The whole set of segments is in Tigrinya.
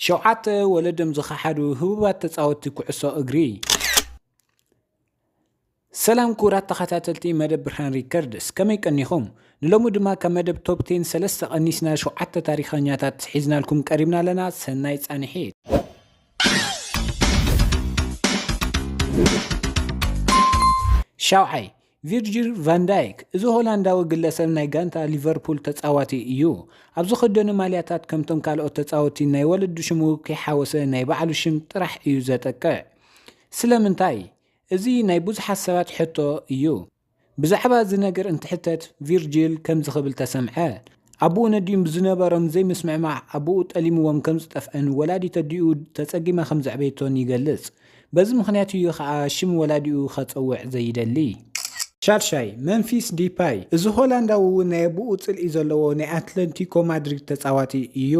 ሸውዓተ ወለዶም ዝኸሓዱ ህቡባት ተጻወትቲ ኩዕሶ እግሪ። ሰላም ክቡራት ተኸታተልቲ መደብ ብርሃን ሪከርድስ፣ ከመይ ቀኒኹም? ንሎሚ ድማ ካብ መደብ ቶፕ ቴን ሰለስተ ቀኒስና ሸውዓተ ታሪኸኛታት ሒዝናልኩም ቀሪብና ኣለና። ሰናይ ጻንሒት። ሻውዓይ፣ ቪርጂል ቫን ዳይክ። እዚ ሆላንዳዊ ግለሰብ ናይ ጋንታ ሊቨርፑል ተጻዋቲ እዩ። ኣብ ዝኸደኑ ማልያታት ከምቶም ካልኦት ተጻወቲ ናይ ወለዱ ሽሙ ከይሓወሰ ናይ ባዕሉ ሽም ጥራሕ እዩ ዘጠቅዕ። ስለምንታይ? እዚ ናይ ብዙሓት ሰባት ሕቶ እዩ። ብዛዕባ እዚ ነገር እንትሕተት ቪርጂል ከምዚ ክብል ተሰምዐ። ኣቦኡ ነዲኡም ብዝነበሮም ዘይምስምዕማዕ ኣቦኡ ጠሊምዎም ከም ዝጠፍአን ወላዲት ኣዲኡ ተጸጊማ ከም ዘዕበየቶን ይገልጽ። በዚ ምኽንያት እዩ ኸኣ ሽም ወላዲኡ ኸጸውዕ ዘይደሊ። ሻድሻይ፣ መምፊስ ዲፓይ። እዚ ሆላንዳዊ እውን ናይ ኣቦኡ ጽልኢ ዘለዎ ናይ ኣትለንቲኮ ማድሪድ ተጻዋቲ እዩ።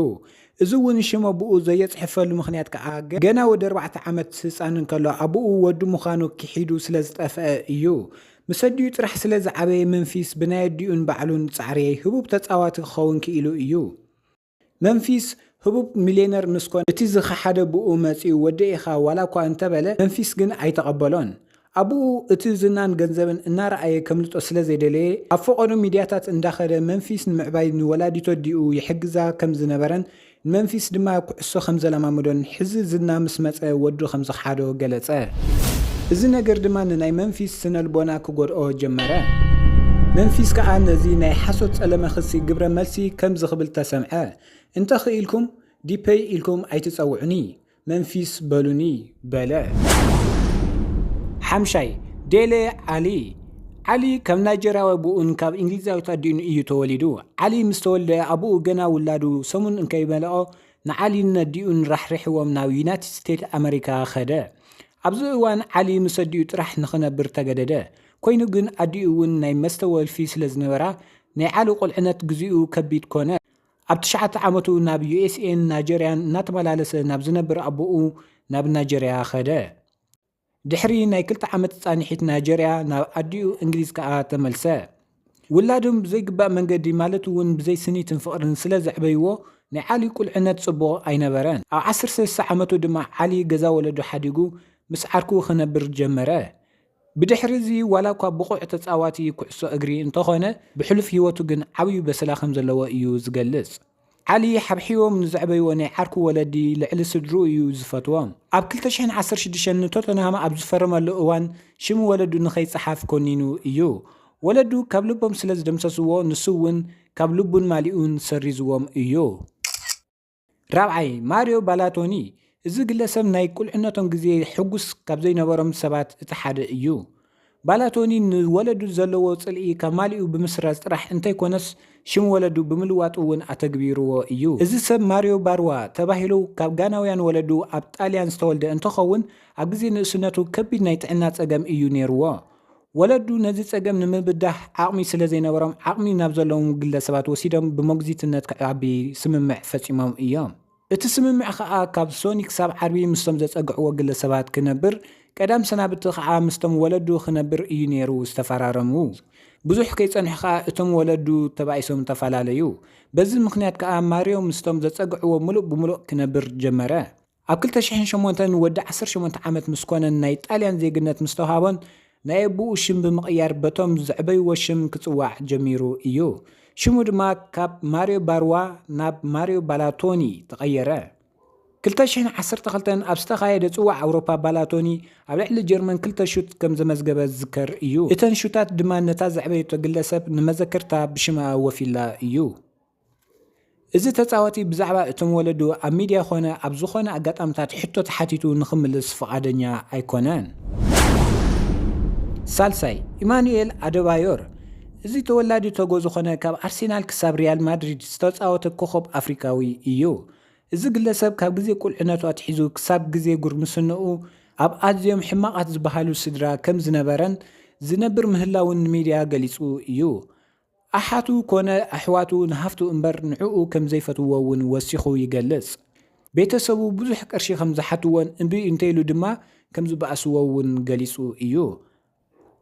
እዚ እውን ሽም ኣቦኡ ዘየጽሕፈሉ ምኽንያት ከኣ ገ-፣ ገና ወዲ ኣርባዕተ ዓመት ህጻን እንከሎ ኣቦኡ ወዱ ምዃኑ ክሒዱ ስለ ዝጠፍአ እዩ። ምስ ኣዲኡ ጥራሕ ስለ ዝዓበየ መምፊስ ብናይ ኣዲኡን ባዕሉን ጻዕሪ ህቡብ ተጻዋቲ ክኸውን ክኢሉ እዩ። መምፊስ ህቡብ ሚልዮነር ምስ ኮነ እቲ ዝኸሓደ ብኡ መጺኡ ወደይ ኢኻ ዋላ እኳ እንተበለ መምፊስ ግን ኣይተቐበሎን። ኣቦኡ እቲ ዝናን ገንዘብን እናረኣየ ከምልጦ ስለ ዘይደለየ ኣብ ፈቐዶ ሚድያታት እንዳኸደ መምፊስ ንምዕባይ ንወላዲት ኣዲኡ ይሕግዛ ከም ዝነበረን ንመምፊስ ድማ ኩዕሶ ከም ዘለማመዶን ሕዚ ዝና ምስ መጸ ወዱ ከም ዝኸሓዶ ገለጸ። እዚ ነገር ድማ ንናይ መምፊስ ስነልቦና ክጎድኦ ጀመረ። መምፊስ ከኣ ነዚ ናይ ሓሶት ጸለመ ክሲ ግብረ መልሲ ከምዚ ክብል ተሰምዐ። እንተ ኽኢልኩም ዲፐይ ኢልኩም ኣይትጸውዑኒ፣ መምፊስ በሉኒ በለ። ሓምሻይ፣ ዴሌ ዓሊ። ዓሊ ካብ ናይጀርያዊ ኣቦኡን ካብ እንግሊዛዊት ኣዲኡን እዩ ተወሊዱ። ዓሊ ምስ ተወልደ ኣቦኡ ገና ውላዱ ሰሙን እንከይመልኦ ንዓሊን ነዲኡን ራሕሪሕዎም ናብ ዩናይትድ ስቴትስ ኣመሪካ ኸደ። ኣብዚ እዋን ዓሊ ምስ ኣዲኡ ጥራሕ ንኽነብር ተገደደ። ኮይኑ ግን ኣዲኡ እውን ናይ መስተ ወልፊ ስለ ዝነበራ ናይ ዓሊ ቁልዕነት ግዚኡ ከቢድ ኮነ። ኣብ ትሽዓተ ዓመቱ ናብ ዩ ኤስ ኤን ናይጀርያን እናተመላለሰ ናብ ዝነብር ኣቦኡ ናብ ናይጀርያ ኸደ። ድሕሪ ናይ ክልተ ዓመት ጻንሒት ናይጀርያ ናብ ኣዲኡ እንግሊዝ ከኣ ተመልሰ። ውላዶም ብዘይግባእ መንገዲ ማለት እውን ብዘይ ስኒትን ፍቕርን ስለ ዘዕበይዎ ናይ ዓሊ ቁልዕነት ጽቡቕ ኣይነበረን። ኣብ ዓሰርተ ሰለስተ ዓመቱ ድማ ዓሊ ገዛ ወለዱ ሓዲጉ ምስ ዓርኩ ክነብር ጀመረ። ብድሕሪ እዚ ዋላ እኳ ብቑዕ ተጻዋቲ ኩዕሶ እግሪ እንተኾነ ብሕሉፍ ህይወቱ ግን ዓብዩ በሰላ ከም ዘለዎ እዩ ዝገልጽ። ዓሊ ሓብሒቦም ንዘዕበይዎ ናይ ዓርኩ ወለዲ ልዕሊ ስድርኡ እዩ ዝፈትዎም። ኣብ ክልተ ሽሕን ዓሰርተ ሽዱሽተን ንቶተንሃም ኣብ ዝፈረመሉ እዋን ሽም ወለዱ ንኸይጸሓፍ ኮኒኑ እዩ። ወለዱ ካብ ልቦም ስለ ዝደምሰስዎ ንሱ እውን ካብ ልቡን ማሊኡን ሰሪዝዎም እዩ። ራብዓይ፣ ማሪዮ ባላቶኒ። እዚ ግለሰብ ናይ ቁልዕነቶም ግዜ ሕጉስ ካብ ዘይነበሮም ሰባት እቲ ሓደ እዩ። ባላቶኒ ንወለዱ ዘለዎ ጽልኢ ካብ ማሊኡ ብምስራዝ ጥራሕ እንተይኮነስ ሽም ወለዱ ብምልዋጡ እውን ኣተግቢርዎ እዩ። እዚ ሰብ ማሪዮ ባርዋ ተባሂሉ ካብ ጋናውያን ወለዱ ኣብ ጣልያን ዝተወልደ እንተኸውን ኣብ ግዜ ንእስነቱ ከቢድ ናይ ጥዕና ጸገም እዩ ነይርዎ። ወለዱ ነዚ ጸገም ንምብዳህ ዓቕሚ ስለ ዘይነበሮም ዓቕሚ ናብ ዘለዎም ግለሰባት ወሲዶም ብሞግዚትነት ክዓቢ ስምምዕ ፈጺሞም እዮም። እቲ ስምምዕ ኸኣ ካብ ሶኒ ክሳብ ዓርቢ ምስቶም ዘጸግዕዎ ግለሰባት ክነብር፣ ቀዳም ሰናብቲ ኸኣ ምስቶም ወለዱ ክነብር እዩ ነይሩ ዝተፈራረሙ። ብዙሕ ከይጸንሑ ኸኣ እቶም ወለዱ ተባኢሶም ተፈላለዩ። በዚ ምኽንያት ከኣ ማርዮ ምስቶም ዘጸግዕዎ ምሉእ ብምሉእ ክነብር ጀመረ። ኣብ ክልተ ሽሕን ሸሞንተን ወዲ ዓሰርተ ሸሞንተ ዓመት ምስ ኮነን ናይ ጣልያን ዜግነት ምስ ተዋሃቦን ናይ ኣቦኡ ሽም ብምቕያር በቶም ዘዕበይዎ ሽም ክጽዋዕ ጀሚሩ እዩ። ሽሙ ድማ ካብ ማርዮ ባርዋ ናብ ማርዮ ባላቶኒ ተቐየረ። ክልተ ሽሕን ዓሰርተ ክልተን ኣብ ዝተኻየደ ጽዋዕ ኣውሮፓ ባላቶኒ ኣብ ልዕሊ ጀርመን ክልተ ሹት ከም ዘመዝገበ ዝዝከር እዩ። እተን ሹታት ድማ ነታ ዘዕበየቶ ግለሰብ ንመዘከርታ ብሽማ ወፊላ እዩ። እዚ ተጻዋቲ ብዛዕባ እቶም ወለዱ ኣብ ሚድያ ኾነ ኣብ ዝኾነ ኣጋጣምታት ሕቶ ተሓቲቱ ንኽምልስ ፍቓደኛ ኣይኮነን። ሳልሳይ፣ ኢማኑኤል ኣደባዮር። እዚ ተወላዲ ቶጎ ዝኾነ ካብ ኣርሴናል ክሳብ ሪያል ማድሪድ ዝተጻወተ ኮኸብ ኣፍሪካዊ እዩ። እዚ ግለሰብ ካብ ግዜ ቁልዕነቱ ኣትሒዙ ክሳብ ግዜ ጉርምስንኡ ኣብ ኣዝዮም ሕማቓት ዝበሃሉ ስድራ ከም ዝነበረን ዝነብር ምህላውን ንሚድያ ገሊጹ እዩ። ኣሓቱ ኮነ ኣሕዋቱ ንሃፍቱ እምበር ንዕኡ ከም ዘይፈትውዎ እውን ወሲኹ ይገልጽ። ቤተሰቡ ብዙሕ ቅርሺ ከም ዝሓትዎን እምቢ እንተኢሉ ድማ ከም ዝበኣስዎ እውን ገሊጹ እዩ።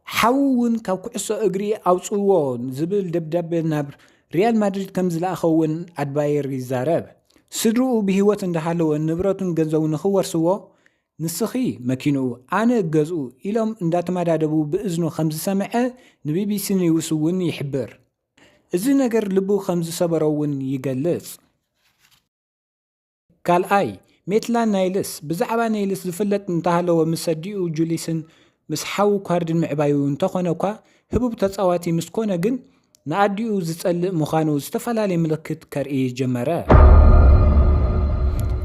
ሓዉ እውን ካብ ኩዕሶ እግሪ ኣውጽዎ ዝብል ደብዳቤ ናብ ሪያል ማድሪድ ከም ዝለኣኸ እውን ኣድባየር ይዛረብ። ስድርኡ ብህይወት እንዳሃለወ ንብረቱን ገንዘቡ ንኽወርስዎ፣ ንስኺ መኪንኡ፣ ኣነ ገዝኡ ኢሎም እንዳተመዳደቡ ብእዝኑ ከም ዝሰምዐ ንቢቢሲ ኒውስ እውን ይሕብር። እዚ ነገር ልቡ ከም ዝሰበሮ እውን ይገልጽ። ካልኣይ፣ ሜትላን ናይልስ። ብዛዕባ ናይልስ ዝፍለጥ እንተሃለወ፣ ምስ ኣዲኡ ጁሊስን ምስ ሓዉ ኳርድን ምዕባዩ እንተኾነ እኳ፣ ህቡብ ተጻዋቲ ምስ ኮነ ግን ንኣዲኡ ዝጸልእ ምዃኑ ዝተፈላለየ ምልክት ከርኢ ጀመረ።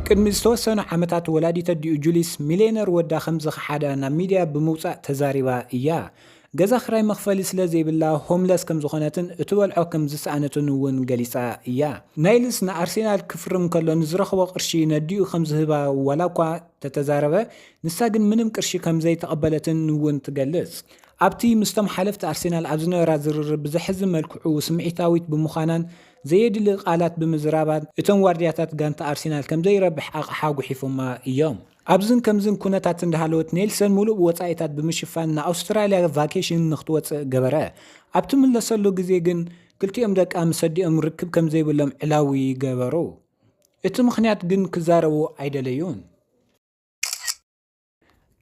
ቅድሚ ዝተወሰኑ ዓመታት፣ ወላዲት ኣዲኡ ጁሊስ ሚልዮነር ወዳ ከም ዝኸሓዳ ናብ ሚድያ ብምውጻእ ተዛሪባ እያ። ገዛ ክራይ መኽፈሊ ስለ ዘይብላ ሆምለስ ከም ዝኾነትን እትበልዖ ከም ዝሰኣነትን እውን ገሊጻ እያ። ናይልስ ንኣርሴናል ክፍርም ከሎ ንዝረኽቦ ቅርሺ ነዲኡ ከም ዝህባ ዋላ እኳ ተተዛረበ፣ ንሳ ግን ምንም ቅርሺ ከም ዘይተቐበለትን እውን ትገልጽ። ኣብቲ ምስቶም ሓለፍቲ ኣርሴናል ኣብ ዝነበራ ዝርርብ ብዘሕዝን መልክዑ ስምዒታዊት ብምዃናን ዘየድሊ ቃላት ብምዝራባን እቶም ዋርድያታት ጋንታ ኣርሴናል ከም ዘይረብሕ ኣቕሓ ጉሒፎማ እዮም። ኣብዝን ከምዝን ኩነታት እንዳሃለወት ኔልሰን ሙሉእ ወጻኢታት ብምሽፋን ንኣውስትራልያ ቫኬሽን ንክትወጽእ ገበረ። ኣብ ትምለሰሉ ግዜ ግን ክልቲኦም ደቃ ምስ ኣዲኦም ርክብ ከም ዘይብሎም ዕላዊ ገበሩ። እቲ ምኽንያት ግን ክዛረቡ ኣይደለዩን።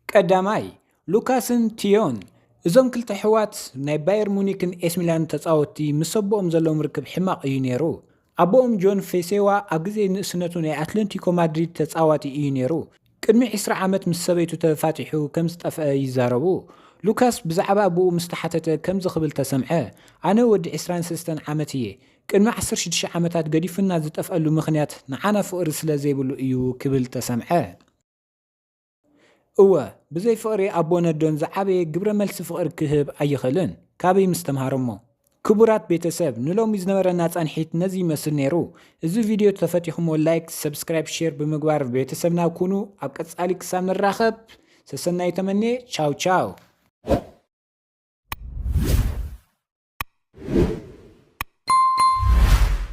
ቀዳማይ፣ ሉካስን ቲዮን። እዞም ክልተ ኣሕዋት ናይ ባየር ሙኒክን ኤስ ሚላን ተጻወትቲ ምስ ኣቦኦም ዘለዎም ርክብ ሕማቕ እዩ ነይሩ። ኣቦኦም ጆን ፌሴዋ ኣብ ግዜ ንእስነቱ ናይ ኣትለንቲኮ ማድሪድ ተጻዋቲ እዩ ነይሩ። ቅድሚ ዕስራ ዓመት ምስ ሰበይቱ ተፋቲሑ ከም ዝጠፍአ ይዛረቡ። ሉካስ ብዛዕባ ኣቦኡ ምስ ተሓተተ ከምዚ ክብል ተሰምዐ፣ ኣነ ወዲ ዕስራን ሰለስተን ዓመት እየ። ቅድሚ ዓሰርተ ሽዱሽተ ዓመታት ገዲፉና ዝጠፍኣሉ ምኽንያት ንዓና ፍቕሪ ስለ ዘይብሉ እዩ ክብል ተሰምዐ። እወ፣ ብዘይ ፍቕሪ ኣቦን ኣዶን ዝዓበየ ግብረ መልሲ ፍቕሪ ክህብ ኣይኽእልን፣ ካበይ ምስ ተምሃረ እሞ። ክቡራት ቤተሰብ፣ ንሎሚ ዝነበረና ጻንሒት ነዚ ይመስል ነይሩ። እዚ ቪድዮ ተፈቲኹሞ ላይክ፣ ሰብስክራይብ፣ ሼር ብምግባር ቤተሰብና ኩኑ። ኣብ ቀጻሊ ክሳብ ንራኸብ ሰሰናዩ ተመንየ። ቻው ቻው።